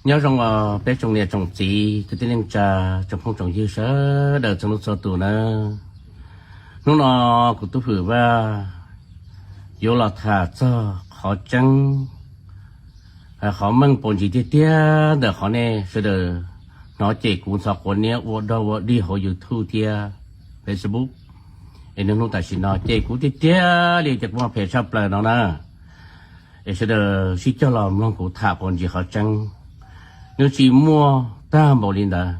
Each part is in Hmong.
Nyob zoo os peb tsoom niam tsoom txiv kwv tij neej tsa, tsoom phooj tsoom ywg sawv daws txhua leej txhua tus nawb. Hnub no kuv Tub Hwm Vaj yuav los tham txog qhov tseeb, qhov meej paus ntsis tiag tiag ntawm qhov nej sawv daws hnov cem kuv ntxhov quav niab ua dog ua dig hauv YouTube thiab Facebook. Es nws hnub tam sim no cem kuv tiag tiag li ces kuv ho phem tshaj plaws no na. Es sawv daws sib cog los mloog kuv tham paus ntsis qhov tseeb. Nws tsis muaj tag npaum li ntawd,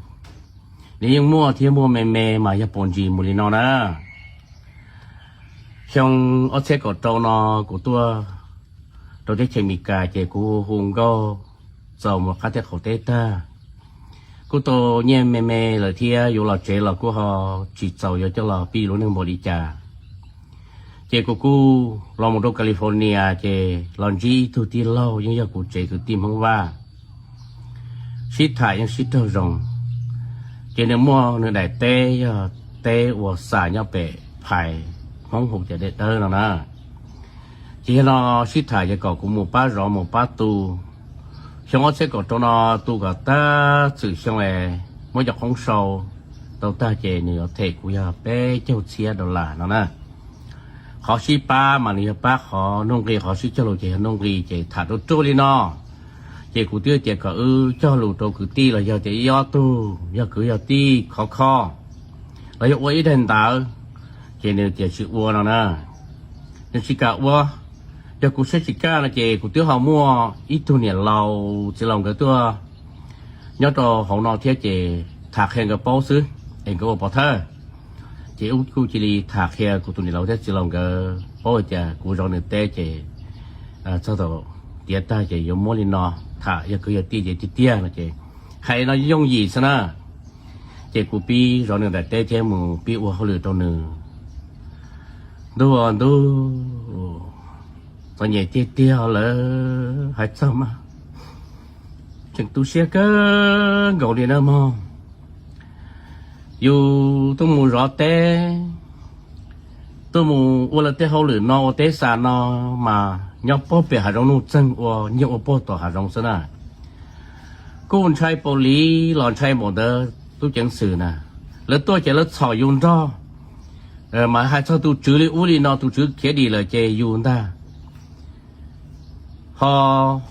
nws yeej muaj thiab muaj me me mas yog paus ntsis mus li no na. Xyoo ob txhiab kaum rau no kuv tuaj rau teb chaws Amelikas ces kuv hu nkauj txaus mus qab teb qaum teb tag, kuj tau nyiaj me me lawm thiab yuav los tsev los kuj ho tsis txaus yuav coj los pib lub neej npaum li cas. Ces kuv kuj los mus rau California ces los ntsib ib tug tij laug yeej yog kuv tsev kwv tij Hmoob Vaj, sib tham yeej sib raug zoo. Ces nws muaj nws daim teb yog teb ua xam nyob pem phais Hmoob hu tias Dej Dawb no na. Ces yog no sib tham ces kom kuv mus pab zov mus pab tu. Xyoo ob txhiab kaum rau no tu kom tab txwm xyoo es muab cov qoob sau tau tag ces nws yuav them kuv yog peb caug txhiab dollar no na. Qhov sib pab mas nws yog pab qhov nuj nqi, qhov sib cog lus ces yog nuj nqi ces tham rau rau li no. Ces kuv twb tias kom wb cog lus rau kwv tij los yog tias ib ob tug yog kwv yog tij khov kho los yog ua ib daim ntawv, ces nws tias tsis ua no na. Nws tsis kam ua. Yog kuv saib tsis kaj no ces kuv twb ho muaj ib tug niam laus txiv laus nkawd tuaj nyob rau hauv no thiab ces tham qhia nkawd paub xwb es nkawd ua pov thawj. Ces wb kuj cia li tham qhia kuv tus niam laus thiab txiv laus nkawd paub hais tias kuv zov nws teb ces txog thaum tiav tag ces yuav muab li no, tham yog kwv yog tij ces tiag tiag no ces hais no yooj yim xwb na. Ces kuv pib zov nws daim teb thiab mus pib ua hauj lwm rau nws. Ntuj aw ntuj, txom nyem tiag tiag lawm hais txog mas tseem tu siab kawg nkaus li na mog. Yus tuaj mus zov teb, tuaj mus ua lawv tej hauj lwm no ua teb xa no mas nyob puag pem hav zoov nuj txeeg ua nyiaj ua puag tom hav zoov xwb na. Kuj ntshai paus liv los ntshai npaum ntawd tub ceev xwm na. Lawv tuaj ces lawv txhom yus nrog, mas hais txog tus tswv li ub li no tus tswv khiav dim lawm ces yus ntag. Ho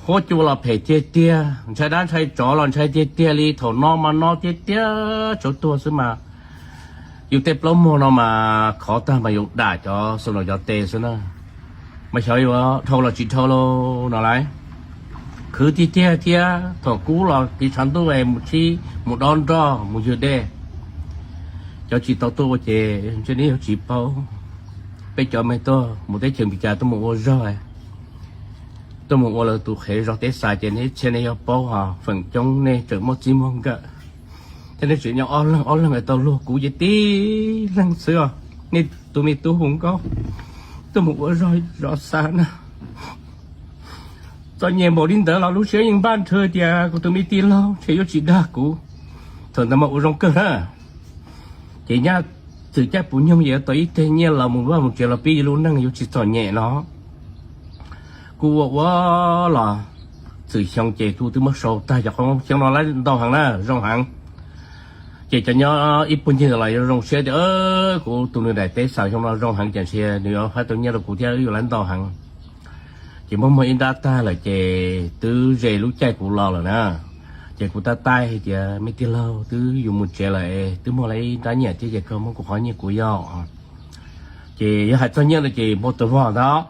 huab cua los phem tiag tiag, ntshai dab ntshai tsov los ntshai tiag tiag li, thaum no mas no tiag tiag, tsov tuag xwb mas yus tej plaub muag no mas khov tag mas yus dam cov xu los cov tes xwb na. Mas xyov yuav dhau los tsis dhau lauj no lauj. Khwv tiag tiag thiab thaum kub los tiv tshav ntuj es mus tshib mus dob nroj mus ywg dej. Cov tsis tau tuaj ua ces ntshe neb yuav tsis paub. Peb cov me tuaj mus teb chaws Meskas tuaj mus ua zog, tuaj mus ua lawv tus qhev zog teb xa ces neb txhia nej yuav paub ho feem coob nej tseem muaj txij muaj nkawm. Thiab neb tseem nyob ob leeg ob leeg es tau luag kuv ces tib leeg xwb os. Nej tus me tub hu nkauj tuaj mus ua zog zov xa na. Txom nyem npaum li ntawd los lub siab yeej npaj nrhw tias kuv tus me tij laug ntshe yuav tsis dag kuv. Thaum ntawd mas ua zoo kawg na. Ces nyaj txwm caij puv nyoog yuav tau ib teg nyiaj los mus vaj mus tsev los pib yus lub neej yuav tsis txom nyem no. Kuj ua ua los txwm xyoo ces kuj twb muab sau tag cov qoob loo, xyoo no lawv ntau heev na, zoo heev. Ces cov nyob ib puag ncig los yuav zoo siab tias kuv tus nws daim teb xaws xyoo no zoo heev ces ntshe nws yuav faib tau nyiaj rau kuv thiab wb yuav lawv ntau heev. Ces muab muag ib nrab tag lawm ces twb ze lub caij kuv los lawm na. Ces kuv tab taij hais tias me tij laug twb yus mus tsev lawm es twb muaj lawv ib nrab nyiaj thiab ces koj muab kuv qhov nyiaj kuv yog. Ces yog hais txog nyiaj no ces npau taws vog ntag.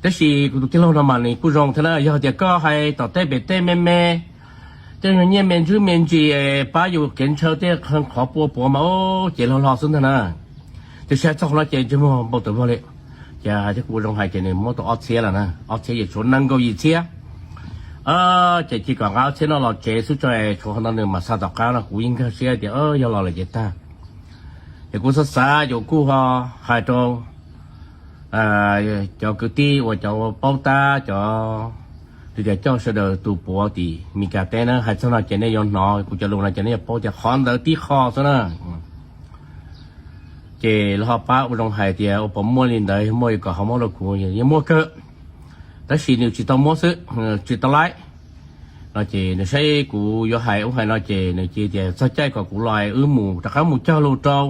Tab sis kuv tus tij laug no mas nws kuj zoo thiab na, yog tias koj hais tom tej pem tej me me, tej nyiaj me ntsis me ntsis pab yus kev ntshaw tej qhov pua puav mas ces log log xwb ntag na. Tiam sis hais txog qhov no ces ntsej muag npau taws vog li. Ces thiab kuv ua zoo hais ces nws muab tau ob txhiab lawm na, ob txhiab yam tshuav nees nkaum yim txhiab. Ces cia kom nqa ob txhiab no los tsev xwb tso, tshuav qhov ntawd nws mam xa tom qab no kuv yeej nkag siab tias yog los lawm ces tag. Ces kuv xav xav ces kuv kuj ho hais rau cov kwv tij uas cov paub tab cov, tias coj sawv daws tus puav tim Meskas teb na, hais txog no ces nej yuav hnov kuv cov lus no ces nej yuav paub tias qhov ntawd tib qho xwb na. Ces lawv ho pab ua zoo hais tias ua puas muaj li ntawd, muaj kom ho muab rau kuv, yeej muaj kawg. Tab sis nws tsis tau muab xwb, tsis tau laib. No ces nws saib kuv yuav hais ub hais no ces nws cia tias txog caij kom kuv los wb mus rov qab mus cog lus rau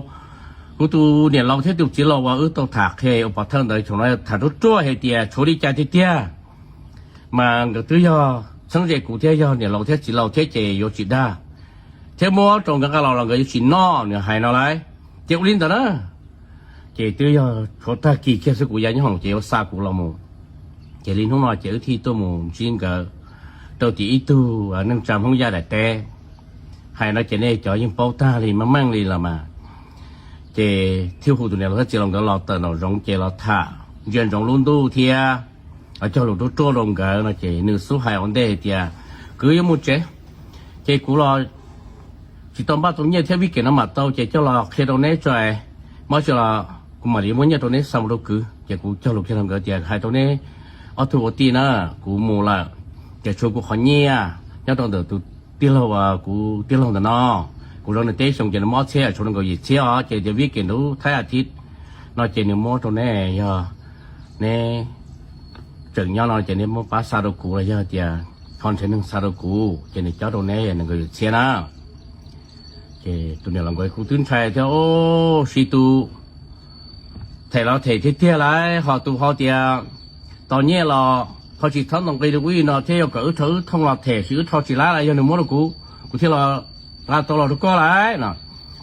kuv tus niam laus thiab tus txiv laus uas wb tau tham qhia ua pov thawj ntawd, thaum no tham ruaj ruaj hais tias tshuav li cas tiag tiag mas nkawd twb yog txheeb ze kuv thiab yog niam laus thiab txiv laus thiab ces yuav tsis dag, thiab muab rau nkawd nqa los los nkawd yuav tsis noj, nws hais no lauj. Ces ua li ntawd na, ces twb yog tshuav tag kis kiag xwb kuv ya nyob hoom ces yuav xa kuv los mus. Ces li hnub no ces wb thiaj tuaj mus ntsib nkawd rau tim ib tug neej tsa Hmoob Yaj daim teb. Hais no ces nej cov yeej paub tag li meej meej li los mas. Ces thiaj hu tus niam laus thiab txiv laus nkawd los tawm nraum zoov ces los tham ntsia ntsoov lub ntuj thiab cog lus ruaj ruaj rau nkawd no ces nws xub hais ua ntej hais tias kwv yuav mus tsev, ces kuv los tsis tau npaj tau nyiaj thiab vij kem no mam tau ces coj los qhia rau neb tso, muab tso los kuv mam li muab nyiaj rau neb xa mus rau kwv. Ces kuv cog lus kiag rau nkawd tias hais rau neb ob tug ua tij na, kuv mus lawm ces tshuav kuv qhov nyiaj nyob rau ntawm tus tij laug uas kuv tij laug ntawm no, kuv zov nws teb xyoo ces nws muab ob txhiab tshuav rau nkaus yim txhiab os, ces tias vij kem nrud thaib a thiv no ces nws muab rau neb, yog neb tseem nyob no ces neb muab pab xa rau kuv los yog tias ho nrhiav neeg xa rau kuv ces nws cob rau neb nws nkaus yim txhiab na. Ces tus niam laus nkawd kuj twb ntshai thiab, o, sib tw them los them tiag tiag lauj, ho tus ho tias tos nyiaj los ho tsis txhob ntaus nqi rau wb no thiab yuav kom wb rho wb thooj los them, sis wb rho tsis laib los yog nws muab rau kuv, kuv thiaj los nqa tau los rau koj lauj no.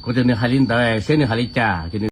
Kuv tias nws hais li ntawd seb nws hais li cas ces nws